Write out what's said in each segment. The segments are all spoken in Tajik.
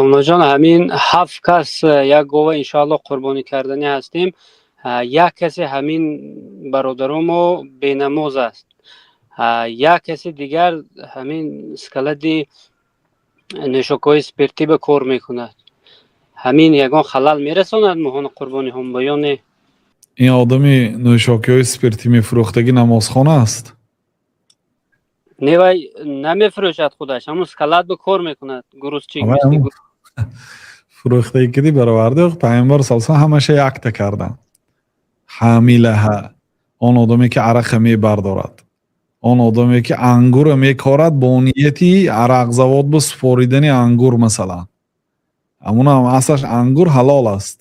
Домлоҷон, ҳамин ҳафт кас як гова иншоалло қурбонӣ карданӣ ҳастем. Як касе ҳамин бародаромо бенамоз аст, як каси дигар ҳамин склади нӯшокиҳои спиртӣ ба кор мекунад. Ҳамин ягон халал мерасонад моҳона қурбониҳом ба ё не? Ин одами нӯшокиҳои спиртӣ мефурӯхтагӣ намозхон аст? Не, вай намефурӯшад худаш, ҳамун склад ба кор мекунад, грузчик. Фурӯхтагӣ киди бароварди. Пайғамбар са ҳамаша якта карданд: ҳамилаҳа, он одаме ки арақа мебардорад, он одаме ки ангура мекорад бо нияти арақзавод ба супоридани ангур, масалан, ҳамунам аслаш ангур ҳалол аст,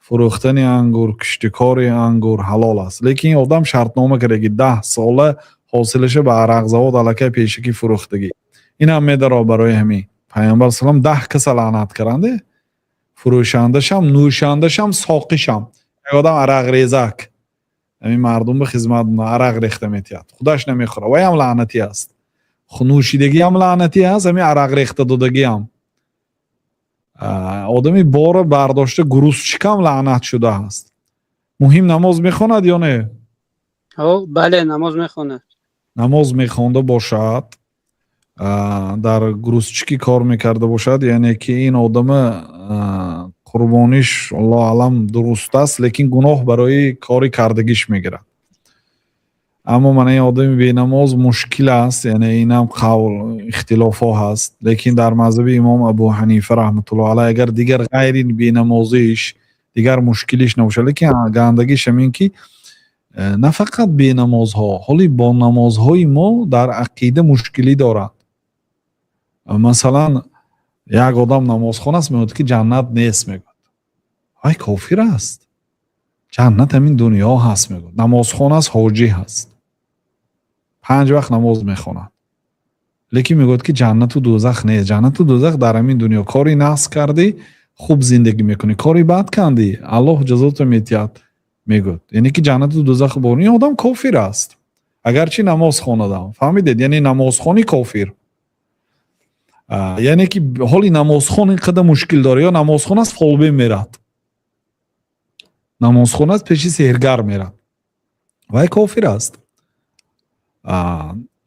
фурӯхтани ангур, киштикори ангур ҳалол аст, лекин ин одам шартнома карда ки 10 сола ҳосилаша ба арақзавод аллакай пешакӣ фурӯхтагӣ, инам медаро. Барои ҳамин Пайғамбар салам 10 каса лаънат карданде: фурӯшандашам, нӯшандашам, соқишам. Як одам арақрезак, ҳамин мардум ба хизмат арақ рехта метиҳад, худаш намехӯрад, ваям лаънатӣ аст, нӯшидагиам лаънатӣ аст, ҳамин арақ рехта додагиам. Одами бора бардошта, грузчикам лаънат шудааст. Муҳим, намоз мехонад ё не? Бале, намоз мехонад. Намоз мехонда бошад, дар грузчикӣ кор мекарда бошад, яъне ки ин одама қурбониш, аллоҳу аълам, дуруст аст, лекин гуноҳ барои кори кардагиш мегирад. Аммо мана ин одами бенамоз мушкил аст, яъне инам қавл ихтилофҳо ҳаст, лекин дар мазҳаби имом Абу Ҳанифа раҳматуллоҳ алайҳ, агар дигар ғайри бенамозиш дигар мушкилиш набошад, лекин гандагиш ҳамин ки на фақат бенамозҳо, ҳоли бо намозҳои мо дар ақида мушкилӣ дорад. Масалан, як одам намозхон аст, мегӯяд ки ҷаннат нест, мегӯяд, вай кофир аст. Ҷаннат ҳамин дунё ҳаст, мегӯяд. Намозхон аст, ҳоҷӣ ҳаст, панҷ вақт намоз мехонад, лекин мегӯяд ки ҷаннату дӯзах нест, ҷаннату дӯзах дар ҳамин дунё. Кори нағз кардӣ, хуб зиндагӣ мекунӣ, кори бад кардӣ, Аллоҳ ҷазото метиҳад, мегӯяд. Яъне ки ҷаннату дӯзах бор. Ин одам кофир аст, агарчи намоз хонадам. Фаҳмидед? Яъне намозхони кофир, яъне ки ҳоли намозхон ин қадар мушкил дорад. Ё намозхон аст, фолбин мерад, намозхон аст, пеши сеҳргар мерад, вай кофир аст.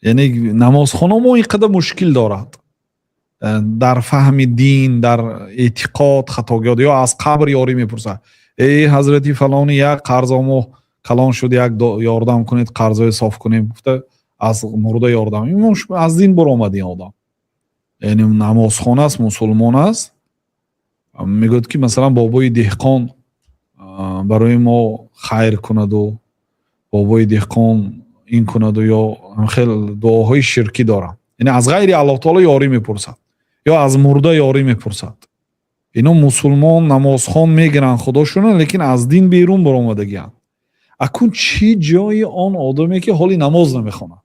Яъне намозхоно мо ин қадар мушкил дорад дар фаҳми дин, дар эътиқод хатогиёт. Ё аз қабр ёрӣ мепурсад: «Эй ҳазрати фалони, як қарзомо калон шуд, як ёрдам кунед, қарзое соф кунем», гуфта аз мурда ёрдам, аз дин баромад ин одам. Яъне намозхон аст, мусулмон аст, мегӯяд ки масалан бобои деҳқон барои мо хайр кунаду бобои деҳқон ин кунаду, ё хел дуоҳои ширкӣ дорам. Яъне аз ғайри Аллоҳ таоло ёрӣ мепурсад ё аз мурда ёрӣ мепурсад. Ино мусулмон, намозхон мегиранд худошуна, лекин аз дин берун баромадагианд. Акун чӣ ҷои он одаме ки ҳоли намоз намехонад?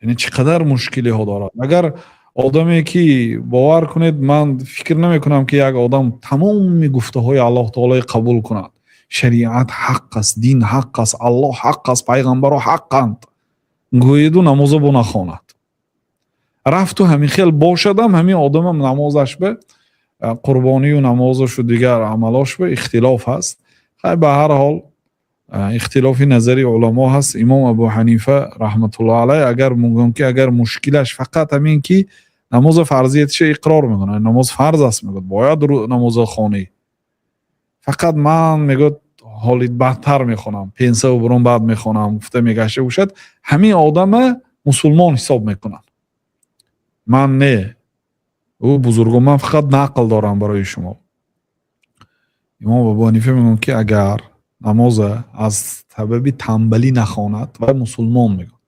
Яъне чӣ қадар мушкилиҳо дорад. Агар одаме ки, бовар кунед, ман фикр намекунам ки як одам тамоми гуфтаҳои Аллоҳ таолои қабул кунад, шариат ҳақ аст, дин ҳақ аст, Аллоҳ ҳақ аст, пайғамбаро ҳаққанд гӯеду намоза бо нахонад, рафту ҳамин хел бошадам, ҳамин одамам намозаш ба қурбонию намозашу дигар амалош ба ихтилоф ҳаст. Хай, ба ҳар ҳол, ихтилофи назари уламо ҳаст. Имом Абу Ҳанифа раҳматуллоҳ алайҳ агар мегӯям ки агар мушкилаш фақат ҳамин ки намоза фарзиятиша иқрор мекунад, намоз фарз аст, мегӯяд, бояд намоза хонӣ, фақат ман, мегӯяд, ҳоли бадтар мехонам, пенсаву бурун бад мехонам гуфта мегашта бошад, ҳамин одама мусулмон ҳисоб мекунанд. Ман не, ӯ бузургон, ман фақат нақл дорам барои шумо. Имом Абу Ҳанифа мегӯяд ки агар намоза аз сабаби тамбалӣ нахонад, вай мусулмон, мегӯяд.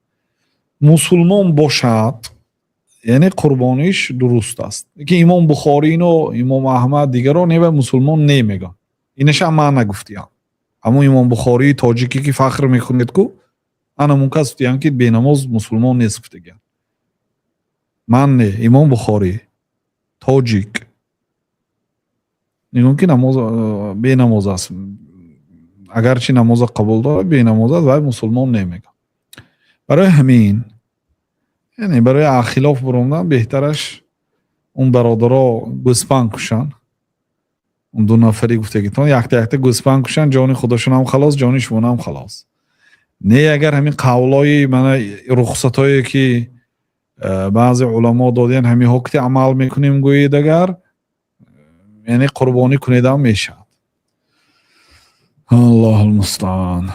Мусулмон бошад, яъне қурбониш дуруст аст. Лекин имом Бухорӣ ино, имом Аҳмад, дигаро не, вай мусулмон не мегӯянд. Инашам ман нагуфтиям, ҳамун имом Бухории тоҷикӣ ки фахр мекунед ку, анамун кас гуфтиям ки бенамоз мусулмон нест гуфтагиям. Ман не, имом Бухорӣ тоҷик мегӯям ки намоз бенамоз аст, агарчи намоза қабул дорад, бенамоз аст, вай мусулмон не мегӯям. Барои ҳамин, яъне барои хилоф буромдан беҳтараш Он бародаро гӯспанд кушанд, он ду нафари гуфтагитон якта якта гӯспанд кушанд, ҷони худошонам халос, ҷони шумонам халос. Не, агар ҳамин қавлои мана рухсатое, ки баъзе уламо додиян, ҳаминҳо ки амал мекунем гӯед, агар яъне қурбонӣ кунедам, мешавад. Аллоҳу мустаан.